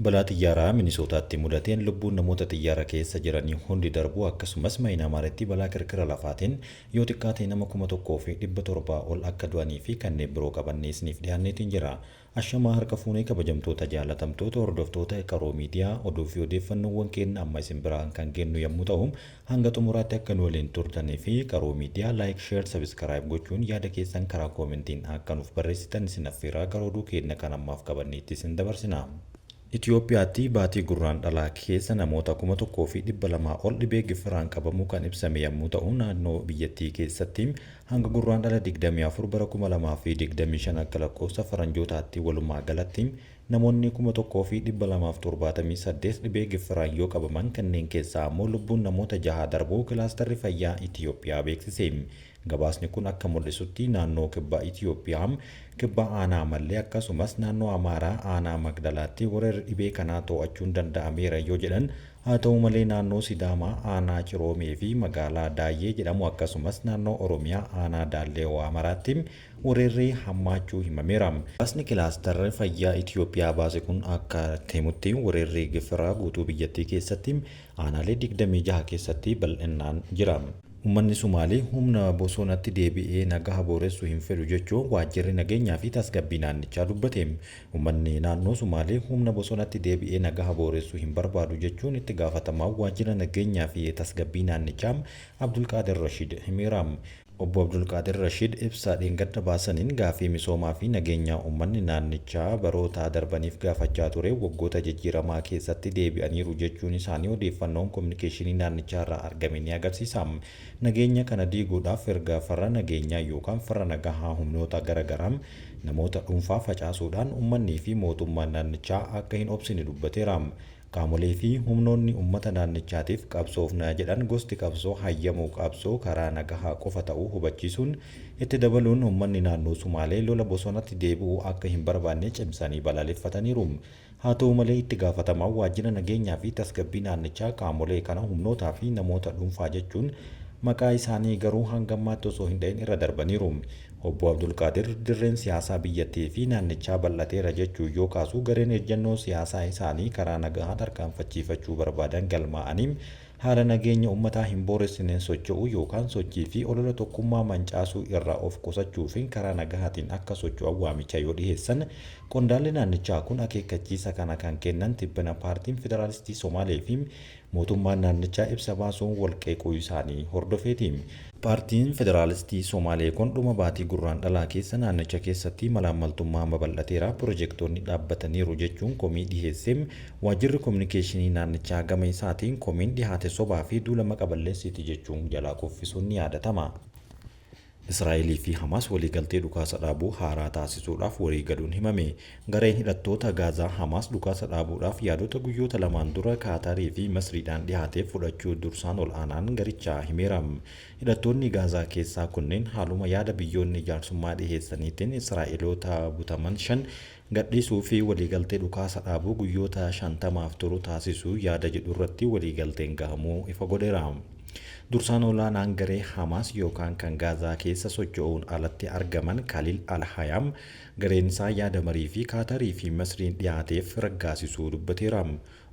Balaa xiyyaaraa Minisootaatti mudateen lubbuun namoota xiyyaara keessa jiranii hundi darbuu, akkasumas Maayinaamaaritti balaa kirkira lafaatiin yoo xiqqaate nama 1700 ol akka du'anii fi kanneen biroo qabannee isiniif dhiyaanneetiin jira. Ashamaa, harka fuunee, kabajamtoota, jaalatamtoota hordoftoota Qaroo Miidiyaa, oduu fi odeeffannoowwan keenya amma isin biraan kan kennu yommuu ta'u, hanga xumuraatti akka nu waliin turtanii fi Qaroo Miidiyaa like, share, subscribe gochuun yaada keessan karaa koomentiin akka nuuf barreessitan isin affeeraa, gara oduu keenya kan ammaaf qabanneetti isin dabarsina. Itoophiyaatti baatii Gurraandhalaa keessa namoota 1200 ol dhibee gifiraan qabamuu kan ibsame yommuu ta'u, naannoo biyyattii keessatti hanga Gurraandhala 24 bara 2025 akka lakkoofsa faranjootaatti walumaa galatti namoonni 1278 dhibee gifiraan yoo qabaman, kanneen keessaa ammoo lubbuun namoota jaha darbuu kilaastarri fayyaa Itoophiyaa beeksise. Gabaasni kun akka mul'isutti, naannoo kibba Itoophiyaa kibba aanaa Mallee akkasumas naannoo Amaaraa aanaa Magdalaatti weerarri dhibee kanaa to'achuun danda'ameera yoo jedhan, haa ta'u malee naannoo Sidaamaa aanaa Ciroomee fi magaalaa Daayyee jedhamu akkasumas naannoo Oromiyaa aanaa Daallee Waamaraatti weerarri hammaachuu himameera. Gabaasni kilaastarri fayyaa Itoophiyaa baase kun akka himutti, weerarri gifiraa guutuu biyyattii keessatti aanaalee 26 keessatti bal'inaan jira. Uummanni Sumaalee humna bosonatti deebi'ee nagaa booressuu hin fedhu jechuun waajjirri nageenyaa fi tasgabbii naannichaa dubbate. Uummanni naannoo Sumaalee humna bosonatti deebi'ee nagaa booressuu hin barbaadu jechuun itti gaafatamaa waajjira nageenyaa fi tasgabbii naannichaa Abdulqaadir Rashid himeera. Obbo Abdulqaadir Rashid ibsa dheengadda baasaniin, gaaffii misoomaa fi nageenyaa uummanni naannichaa baroota darbaniif gaafachaa ture waggoota jijjiiramaa keessatti deebi'aniiru jechuun isaanii odeeffannoon kominikeeshinii naannichaa irraa argame ni agarsiisa. Nageenya kana diiguudhaaf erga farra nageenyaa yookaan farra nagahaa humnoota garaagaraa, namoota dhuunfaa facaasuudhaan uummanni fi mootummaan naannichaa akka hin obsine dubbateera. Qaamolee fi humnoonni uummata naannichaatiif qabsoofna jedhan gosti qabsoo hayyamuu qabsoo karaa nagahaa qofa ta'uu hubachiisuun, itti dabaluun uummanni naannoo Sumaalee lola bosonatti deebi'uu akka hin barbaanne cimsanii balaaleffataniiru. Haa ta'u malee, itti gaafatamaa waajjira nageenyaa fi tasgabbii naannichaa qaamolee kana humnootaa fi namoota dhuunfaa jechuun maqaa isaanii garuu hanga ammaatti osoo hin dha'in irra darbaniiru. Obbo Abdulqaadir dirreen siyaasaa biyyattii fi naannichaa bal'ateera jechuun yoo kaasu, gareen ejjennoo siyaasaa isaanii karaa nagahaa tarkaanfachiifachuu barbaadan galmaa'anii haala nageenya uummataa hin booressineen socho'uu yookaan sochii fi olola tokkummaa mancaasuu irraa of qusachuufiin karaa nagahaatiin akka socho'an waamicha yoo dhiheessan, qondaalli naannichaa kun akeekkachiisa kana kan kennan tibbana paartiin Federaalistii Somaalee fi mootummaan naannichaa ibsa baasuun wal qeequu isaanii hordofeeti. Paartiin Federaalistii Somaalee kun dhuma baatii Gurraandhalaa keessa naannicha keessatti malaammaltummaan babal'ateera, pirojektoonni dhaabbataniiru jechuun komii dhiheesse. Waajjirri kominikeeshinii naannichaa gama isaatiin komiin dhihaate sobaa fi duula maqa balleessiiti jechuun jalaa kuffisuun ni yaadatama. Israa'elii fi Hamaas waliigaltee dhukaasa dhaabuu haaraa taasisuudhaaf walii galuun himame. Gareen hidhattoota Gaazaa Hamaas dhukaasa dhaabuudhaaf yaadota guyyoota lamaan dura Kaatarii fi Masriidhaan dhihaateef fudhachuu dursaan ol aanaan garichaa himeera. Hidhattoonni Gaazaa keessaa kunneen haaluma yaada biyyoonni jaarsummaa dhiheessaniitiin Israa'eloota butaman shan gadhiisuu fi waliigaltee dhukaasa dhaabuu guyyoota 50f turu taasisuu yaada jedhurratti waliigalteen gahamuu ifa godheera. Dursaan olaanaan garee Hamaas yookaan kan Gaazaa keessa socho'uun alatti argaman Khalil Al-Hayaam gareen isaa yaada marii fi Kaatarii fi Masriin dhiyaateef raggaasisuu dubbateera.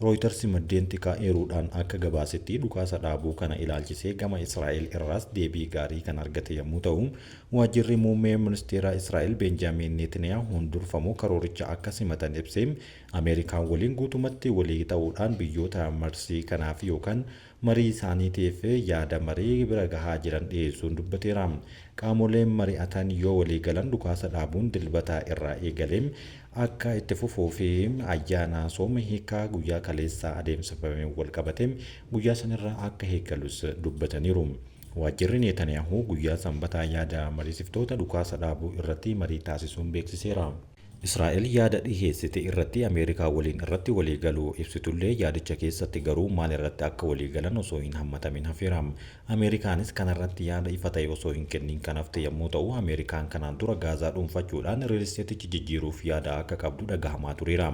Rooyiters maddeen tikaa eeruudhaan akka gabaasetti, dhukaasa dhaabuu kana ilaalchisee gama Israa'el irraas deebii gaarii kan argate yommuu ta'u, waajjirri muummee ministeeraa Israa'el Beenjaamiin Neetiniyaahuun durfamu karooricha akka simatan ibsee, Ameerikaan waliin guutumatti walii ta'uudhaan biyyoota marsii kanaaf yookaan marii isaaniitiif yaada marii bira gahaa jiran dhiyeessuun dubbateera. Qaamoleen mari'atan yoo walii galan dhukaasa dhaabuun Dilbata irraa eegalee akka itti fufuu fi ayyaana sooma hiikaa guyyaa kaleessaa adeemsifameen wal qabatee guyyaa sanirraa akka eegalus dubbataniiru. Waajjirri Neetaniyaahuu guyyaa Sanbataa yaada mariisiftoota dhukaasa dhaabuu irratti marii taasisuun beeksiseera. Israa'el yaada dhiheessite irratti Ameerikaa waliin irratti walii galuu ibsitullee, yaadicha keessatti garuu maal irratti akka walii galan osoo hin hammatamin hafeera. Ameerikaanis kanarratti yaada ifa ta'e osoo hin kennin kan hafte yommuu ta'u, Ameerikaan kanaan dura Gaazaa dhuunfachuudhaan riil isteetichi jijjiiruuf yaada akka qabdu dhagahamaa tureera.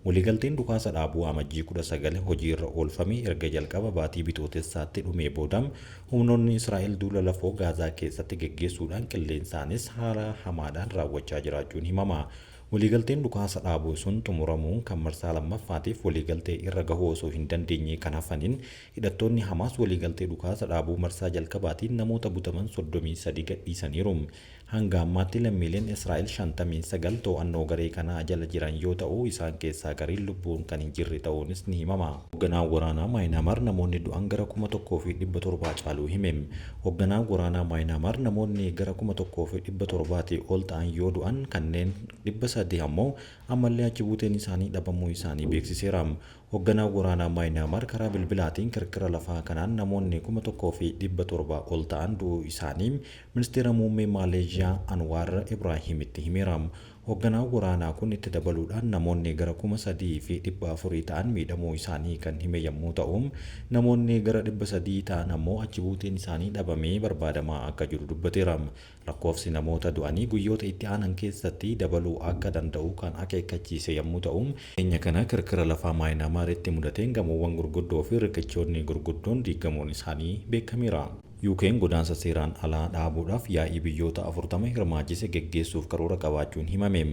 Waliigalteen dhukaasa dhaabuu Amajjii 19 hojiirra oolfame erga jalqaba baatii Bitootessaatti dhumee booda humnoonni Israa'el duula lafoo Gaazaa keessatti geggeessuudhaan qilleensaanis haala hamaadhaan raawwachaa jiraachuun himama. Waliigalteen dhukaasa dhaabuu sun xumuramuun kan marsaa lammaffaatiif waliigaltee irra gahuu osoo hin dandeenye kan hafaniin hidhattoonni Hamaas waliigaltee dhukaasa dhaabuu marsaa jalqabaatiin namoota butaman 33 gadhiisaniiru. Hanga ammaatti lammiileen Israa'el 59 to'annoo garee kanaa jala jiran yoo ta'u, isaan keessaa gariin lubbuun kan hin jirre ta'uunis ni himama. Hogganaan waraanaa Maayinaamaar namoonni du'an gara 1,700 caaluu hime. Hogganaan waraanaa Maayinaamaar namoonni gara 1,700 ol ta'an yoo du'an, kanneen 300 ammoo ammallee achi buuteen isaanii dhabamuu isaanii beeksiseera. Hogganaan waraanaa Maayinaamaar karaa bilbilaatiin kirkira lafaa kanaan namoonni 1,700 ol ta'an du'uu isaanii Ministeera Muummee Maaleezhiyaa Anwaar Ibraahimitti himeera. Hogganaan waraanaa kun itti dabaluudhaan namoonni gara 3,400 ta'an miidhamuu isaanii kan hime yommuu ta'u, namoonni gara 300 ta'an ammoo achi buuteen isaanii dhabamee barbaadamaa akka jiru dubbateera. Lakkoofsi namoota du'anii guyyoota itti aanan keessatti dabaluu akka danda'u kan akeekkachiise yommuu ta'u, Dhiyeenya kana kirkira lafaa Maayinaamaaritti mudateen gamoowwan gurguddoo fi riqichoonni gurguddoon diigamuun isaanii beekameera. UK'n godaansa seeraan alaa dhaabuudhaaf yaa'ii biyyoota 40 hirmaachise geggeessuuf karoora qabaachuun himame.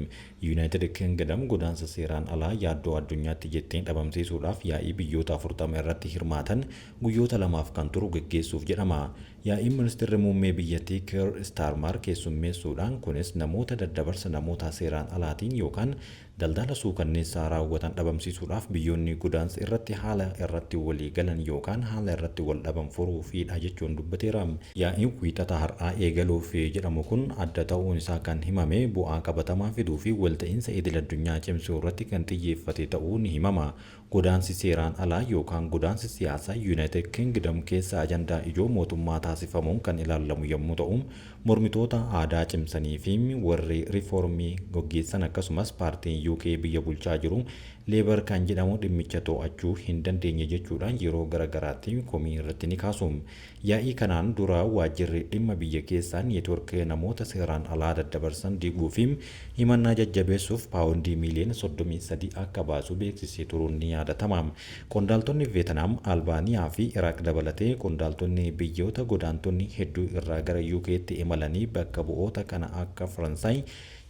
Yunaayitid Kingidam godaansa seeraan alaa yaaddoo addunyaatti jetteen dhabamsiisuudhaaf yaa'ii biyyoota 40 irratti hirmaatan guyyoota lamaaf kan turu geggeessuuf jedhama. Yaa'iin Ministirri Muummee biyyattii Kiir Istaarmar keessummeessuudhaan kunis namoota daddabarsa namootaa seeraan alaatiin yookaan daldaala suukanneessaa raawwatan dhabamsiisuudhaaf biyyoonni godaansa irratti haala irratti walii galan yookaan haala irratti wal dhaban furuufiidha jechuun dubbateera. Yaa'iin Wiixata har'aa eegaluuf jedhamu kun adda ta'uun isaa kan himame bu'aa qabatamaa fiduu fi walta'iinsa idil-addunyaa cimsuu irratti kan xiyyeeffate ta'uu ni himama. Godaansi seeraan alaa yookaan godaansi siyaasaa Yunaayitid Kingidam keessa ajandaa ijoo mootummaa taasifamuun kan ilaallamu yommuu ta'u, mormitoota aadaa cimsanii fi warri riifoormii gaggeessan akkasumas paartiin UK biyya bulchaa jiru Leebar kan jedhamu dhimmicha to'achuu hin dandeenye jechuudhaan yeroo gara garaatti komii irratti ni kaasu. Yaa'ii kanaan dura waajjirri dhimma biyya keessaa neetwork namoota seeraan alaa daddabarsan diiguu fi himannaa jajjabeessuuf paawondii miiliyoona 33 akka baasu beeksisee turuun ni yaadatama. Qondaaltonni Veetinaam, Albaaniyaa fi Iraaq dabalatee qondaaltonni biyyoota godaantonni hedduu irraa gara UK'tti imalanii bakka bu'oota kana akka Faransaay,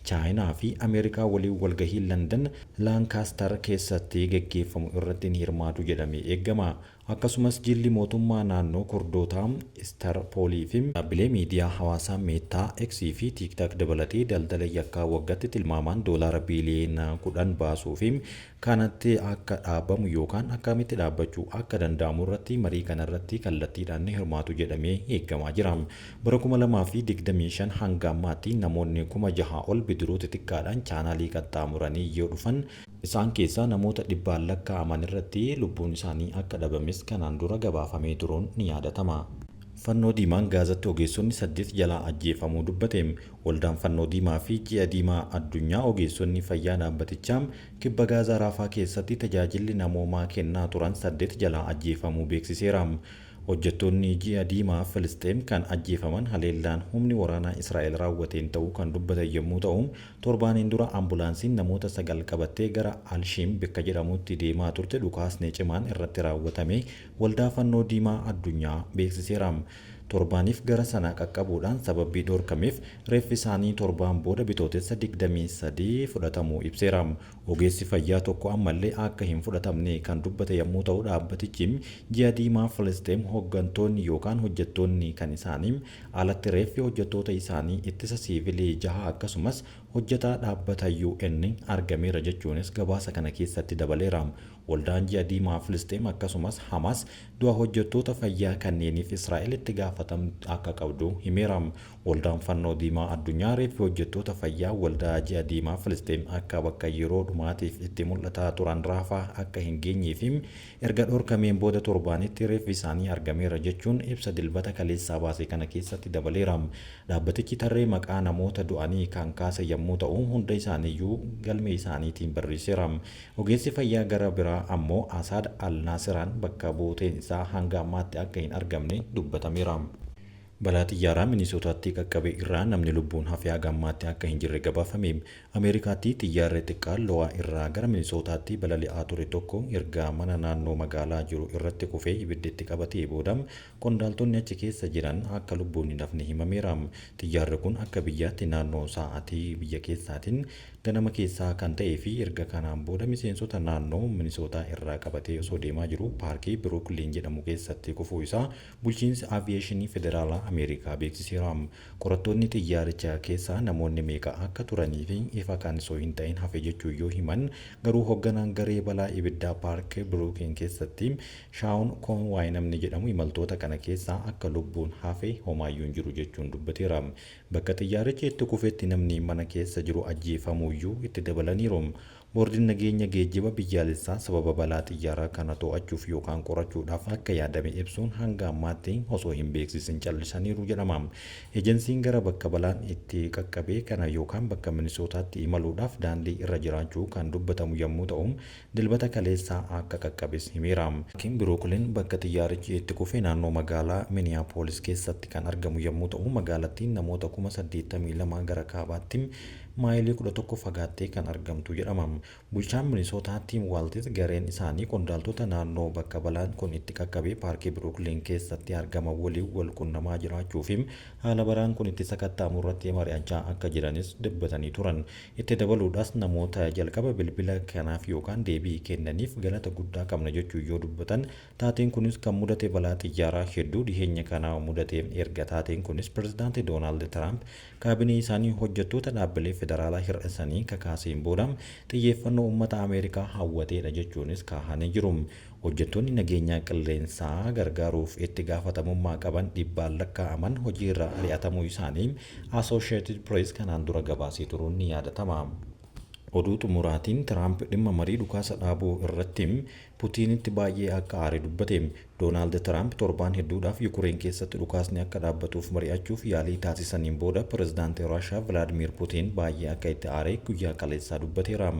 Chaayinaa fi Ameerikaa waliin walgahii Landan, Laankaastar keessatti geggeeffamu irratti ni hirmaatu jedhamee eegama. Akkasumas jilli mootummaa naannoo Kurdootaa Istar Poolii fi dhaabbilee miidiyaa hawaasaa Meettaa, X fi TikTok dabalatee daldala yakkaa waggatti tilmaamaan doolaara biiliyoona 10 baasuu fi kanatti akka dhaabamu yookaan akkamitti dhaabbachuu akka danda'amu irratti marii kanarratti kallattiidhaan ni hirmaatu jedhamee eegamaa jira. Bara 2025 hanga ammaatti namoonni 6,000 ol bidiruu xixiqqaadhaan chaanaalii qaxxaamuranii yoo dhufan, Isaan keessaa namoota dhibbaan lakkaa'aman irratti lubbuun isaanii akka dhabames kanaan dura gabaafamee turuun ni yaadatama. Fannoo Diimaan Gaazatti ogeessonni saddet jalaa ajjeefamuu dubbate. Waldaan Fannoo Diimaa fi Ji'a Diimaa Addunyaa ogeessonni fayyaa dhaabbatichaa kibba Gaazaa Raafaa keessatti tajaajilli namoomaa kennaa turan saddet jalaa ajjeefamuu beeksiseera. Hojjettoonni Ji'a Diimaa Filisxeem kan ajjeefaman haleellaan humni waraanaa Israa'el raawwateen ta'uu kan dubbatan yommuu ta'u, torbaaniin dura ambulaansiin namoota 9 qabattee gara Al-Shiim bikka jedhamutti deemaa turte dhukaasni cimaan irratti raawwatamee Waldaa Fannoo Diimaa Addunyaa beeksiseera. Torbaaniif gara sana qaqqabuudhaan sababbii dhorkameef reeffi isaanii torbaan booda Bitootessa 23 fudhatamuu ibseera. Ogeessi fayyaa tokko ammallee akka hin fudhatamne kan dubbate yammuu ta'u dhaabbatichi Ji'a Diimaa Filisxeem hoggantoonni yookaan hojjettoonni kan isaanii alatti reeffi hojjettoota isaanii ittisa siivilii jaha akkasumas hojjetaa dhaabbata UN argameera jechuunis gabaasa kana keessatti dabaleera. Waldaan Ji'a Diimaa Filisxeem akkasumas Hamaas du'a hojjettoota fayyaa kanneeniif Israa'el itti gaafatam akka qabdu himeera. Waldaan Fannoo Diimaa Addunyaa reeffi hojjettoota fayyaa Waldaa Ji'a Diimaa Filisxeem akka bakka yeroo dhumaatiif itti mul'ataa turan Raafaah akka hin geenyee fi erga dhorkameen booda torbaanitti reeffi isaanii argameera jechuun ibsa Dilbata kaleessaa baase kana keessatti dabaleera. Dhaabbatichi tarree maqaa namoota du'anii kan kaase yammuu ta'u hunda isaaniiyyuu galmee isaaniitiin barreesseera. Ogeessi fayyaa gara biraa ammoo Asaad Al-Naasiraan bakka buuteen isaa hanga ammaatti akka hin argamne dubbatameera. Balaa xiyyaaraa Minisootaatti qaqqabe irraa namni lubbuun hafe haga ammaatti akka hin jirre gabaafame. Ameerikaatti xiyyaarri xiqqaan Lowaa irraa gara Minisootaatti balali'aa ture tokko erga mana naannoo magaalaa jiru irratti kufee ibiddi itti qabatee booda qondaaltonni achi keessa jiran akka lubbuun hin hafne himameera. Xiyyaarri kun akka biyyaatti naannoo sa'aatii biyya keessaatiin ganama keessaa kan ta'ee fi erga kanaan booda miseensota naannoo Minisootaa irraa qabatee osoo deemaa jiru paarkii Biruukliin jedhamu keessatti kufuu isaa Bulchiinsi Aviyeeshinii Federaalaa Ameerikaa beeksiseera. Qorattoonni xiyyaaricha keessa namoonni meeqa akka turanii fi ifa kan osoo hin ta'in hafe jechuun yoo himan, garuu hogganaan garee balaa ibiddaa Paark Biruukiin keessatti Shaawon Koonwaay namni jedhamu imaltoota kana keessaa akka lubbuun hafe homaayyuu hin jiru jechuun dubbateera. Bakka xiyyaarichi itti kufetti namni mana keessa jiru ajjeefamuuyyuu itti dabalaniiru. Boordiin Nageenya Geejjiba Biyyaalessaa sababa balaa xiyyaaraa kana to'achuuf yookaan qorachuudhaaf akka yaadame ibsuun hanga ammaatti osoo hin beeksisin callisaniiru jedhama. Ejensiin gara bakka balaan itti qaqqabee kana yookaan bakka Minisootaatti imaluudhaaf daandii irra jiraachuu kan dubbatamu yammuu ta'u, Dilbata kaleessaa akka qaqqabes himeera. Paarkiin Biruukliin bakka xiyyaarichi itti kufe naannoo magaalaa Miniyaapolis keessatti kan argamu yammuu ta'u, magaalattiin namoota 82,000 gara kaabaatti maayilii 11 fagaattee kan argamtu jedhama. Bulchaan Minisootaa Tiim Waaltiz gareen isaanii qondaaltota naannoo bakka balaan kun itti qaqqabe paarkii Biruukliin keessatti argaman waliin wal qunnamaa jiraachuu fi haala balaan kun itti sakatta'amu irratti mari'achaa akka jiranis dubbatanii turan. Itti dabaluudhaas namoota jalqaba bilbila kanaaf yookaan deebii kennaniif galata guddaa qabna jechuun yoo dubbatan Taateen kunis kan mudate balaa xiyyaaraa hedduu dhiheenya kana mudateen erga taateen kunis Pirezidaanti Doonaald Tiraamp kaabinee isaanii hojjettoota dhaabbilee federaalaa hir'isanii kakaaseen booda xiyyeeffannoo uummata Ameerikaa hawwateedha jechuunis kaahanii jiru. Hojjettoonni nageenyaa qilleensaa gargaaruuf itti gaafatamummaa qaban dhibbaan lakkaa'aman hojiirraa ari'atamuu isaanii Associated Press kanaan dura gabaasee turuun ni yaadatama. Oduu xumuraatiin Tiraamp dhimma marii dhukaasa dhaabuu irratti Putiinitti baay'ee akka aare dubbate. Doonaald Tiraamp torbaan hedduudhaaf Yukureen keessatti dhukaasni akka dhaabbatuuf mari'achuuf yaalii taasisaniin booda Pirezidaantiin Raashiyaa Vilaadmiir Putiin baay'ee akka itti aare guyyaa kaleessaa dubbateera.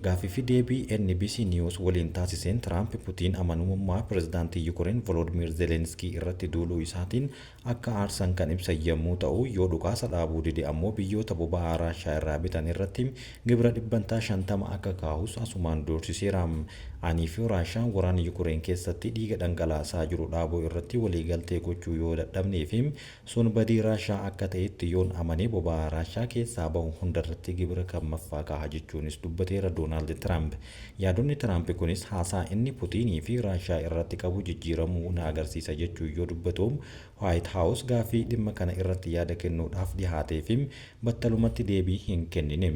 Gaaffii fi deebii NBC News waliin taasiseen Tiraamp Putiin amanamummaa Pirezidaantii Yukureen Voloodmiir Zelenskii irratti duuluu isaatiin akka aarsan kan ibsan yammuu ta'u, yoo dhukaasa dhaabuu dide ammoo biyyoota boba'aa Raashaa irraa bitan irratti gibira dhibbantaa 50 akka kaahus asumaan doorsiseera. Anii fi Raashaan waraana Yukureen keessatti dhiiga dhangalaasaa jiru dhaabuu irratti waliigaltee gochuu yoo dadhabnee fi sun badii Raashaa akka ta'etti yoon amane boba'aa Raashaa keessaa bahu hundarratti gibira kammaffaa kaaha jechuunis dubbateera Doonaald Tiraamp. Yaadonni Tiraamp kunis haasaa inni Putiinii fi Raashaa irratti qabu jijjiiramuu na agarsiisa jechuun yoo dubbatu, Waayit Haawus gaaffii dhimma kana irratti yaada kennuudhaaf dhihaateef battalumatti deebii hin kennine.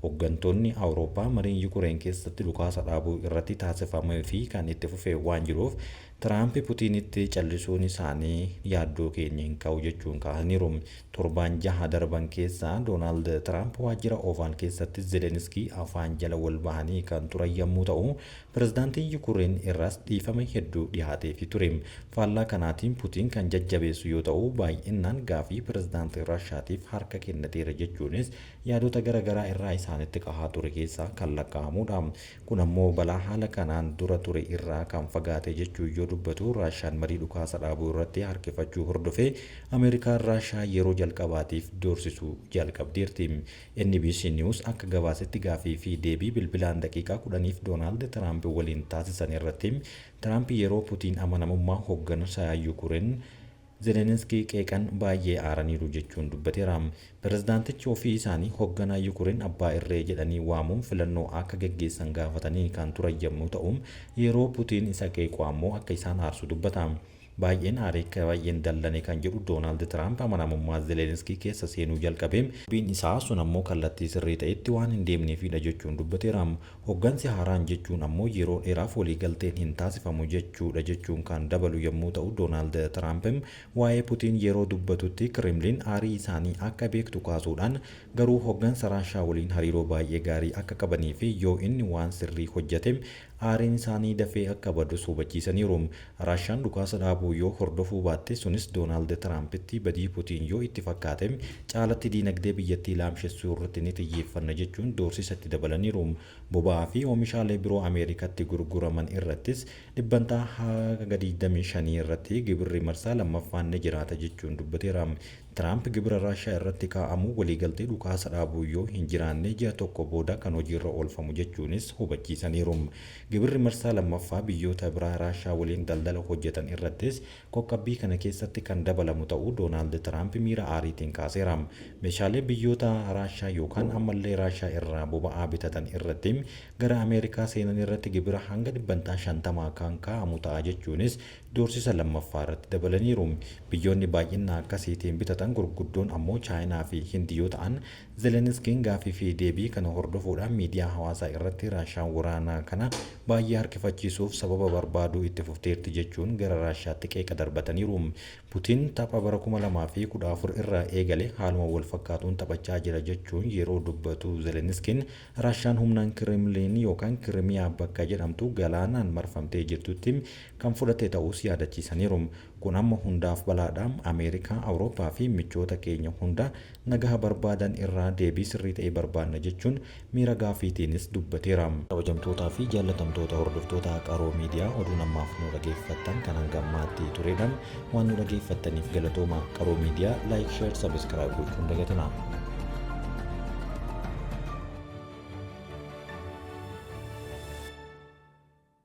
Hoggantoonni Awurooppaa mariin Yukureen keessatti dhukaasa dhaabuu irratti taasifamuufi kan itti fufe waan jiruuf Tiraamp Putiinitti callisuun isaanii yaaddoo keenya hin kaa'u jechuun kaasaniiru. Torbaan jaha darban keessa Doonaald Tiraamp waajjira Ovaal keessatti Zeleniskii afaan jala wal bahanii kan turan yammuu ta'u, pirezidaantii Yukureen irraas dhiifama hedduu dhihaateefii ture. Faallaa kanaatiin Putiin kan jajjabeessu yoo ta'u, baay'innaan gaafii pirezidaantii Raashaatiif harka kennateera jechuunis yaadota gara garaa irraa isaanitti kahaa ture keessaa kan lakkaa'amuudha. Kun ammoo balaa haala kanaan dura ture irraa kan fagaate jechuun yoo dubbatu, Raashaan marii dhukaasa dhaabuu irratti harkifachuu hordofee Ameerikaan Raashaa yeroo jalqabaatiif doorsisuu jalqabdeerti. NBC News akka gabaasetti gaaffii fi deebii bilbilaan daqiiqaa 10f Doonaald Tiraamp waliin taasisan irratti Tiraamp yeroo Putiin amanamummaa hoggansa Yukureen Zeleniskii qeeqan baay'ee aaraniiru jechuun dubbateera. Pirezidaantichi ofii isaanii hogganaa Yukureen abbaa irree jedhanii waamuun filannoo akka geggeessan gaafatanii kan turan yammuu ta'u, yeroo Putiin isa qeequ ammoo akka isaan aarsu dubbata. Baay'een aare, baay'een dallane kan jedhu Doonaald Tiraamp amanamummaa Zeleniskii keessa seenuu jalqabe. Dubbiin isaa sun ammoo kallattii sirrii ta'etti waan hin deemneefiidha jechuun dubbateera. Hoggansi haaraan jechuun ammoo yeroo dheeraaf waliigalteen hin taasifamu jechuudha jechuun kan dabalu yommuu ta'u, Doonaald Tiraamp waa'ee Putiin yeroo dubbatutti Kireemliin aarii isaanii akka beektu kaasuudhaan garuu hoggansa Raashaa waliin hariiroo baay'ee gaarii akka qabanii fi yoo inni waan sirrii hojjate aariin isaanii dafee akka badus hubachiisaniiru. Raashaan dhukaasa dhaabuu dhaabuu yoo hordofuu baatte, sunis Doonaald Tiraampitti badii Putiin yoo itti fakkaate caalatti diinagdee biyyattii laamshessuu irratti ni xiyyeeffanna jechuun doorsisa itti dabalaniiru. Boba'aa fi oomishaalee biroo Ameerikaatti gurguraman irrattis dhibbantaa haga 25 irratti gibirri marsaa lammaffaan ni jiraata jechuun dubbateera. Tiraamp gibira Raashiyaa irratti kaa'amu waliigaltee dhukaasa dhaabuu yoo hin jiraanne ji'a tokko booda kan hojiirra oolfamu jechuunis hubachiisaniiru. Gibirri marsaa lammaffaa biyyoota biraa Raashiyaa waliin daldala hojjetan irrattis qoqqabbii kana keessatti kan dabalamu ta'uu Doonaald Tiraamp miira aariitiin kaaseera. Meeshaalee biyyoota Raashiyaa yookaan ammallee Raashiyaa irraa boba'aa bitatan irratti gara Ameerikaa seenan irratti gibira hanga dhibbantaa 50 kan kaa'amu ta'a jechuunis doorsisa lammaffaa irratti dabalaniiru. Biyyoonni baay'inna akkasiitiin bitatan gurguddoon ammoo Chaayinaa fi Hindi yoo ta'an, Zeleniskiin gaaffii fi deebii kana hordofuudhaan miidiyaa hawaasaa irratti Raashiyaan waraana kana baay'ee harkifachiisuuf sababa barbaaduu itti fufteerti jechuun gara Raashiyaatti qeeqa darbataniiru. Putiin tapha bara 2014 irraa eegale haaluma wal fakkaatuun taphachaa jira jechuun yeroo dubbatu Zeleniskiin Raashiyaan humnaan Kirimliin yookaan Kirimiyaa bakka jedhamtu galaanaan marfamtee jirtutti kan fudhate ta'uus yaadachiisaniiru. Kun amma hundaaf balaadha. Ameerikaa, Awurooppaa fi michoota keenya hunda nagaha barbaadan irraa deebii sirrii ta'e barbaanna jechuun miira gaaffiitiinis dubbateera. Kabajamtootaa fi jaallatamtoota hordoftoota Qaroo Miidiyaa oduun ammaaf nu dhageeffattan kan hanga ammaatti turedha. Waan nu dhageeffattaniif galatooma. Qaroo Miidiyaa like, share, subscribe gochuun dagatinaa.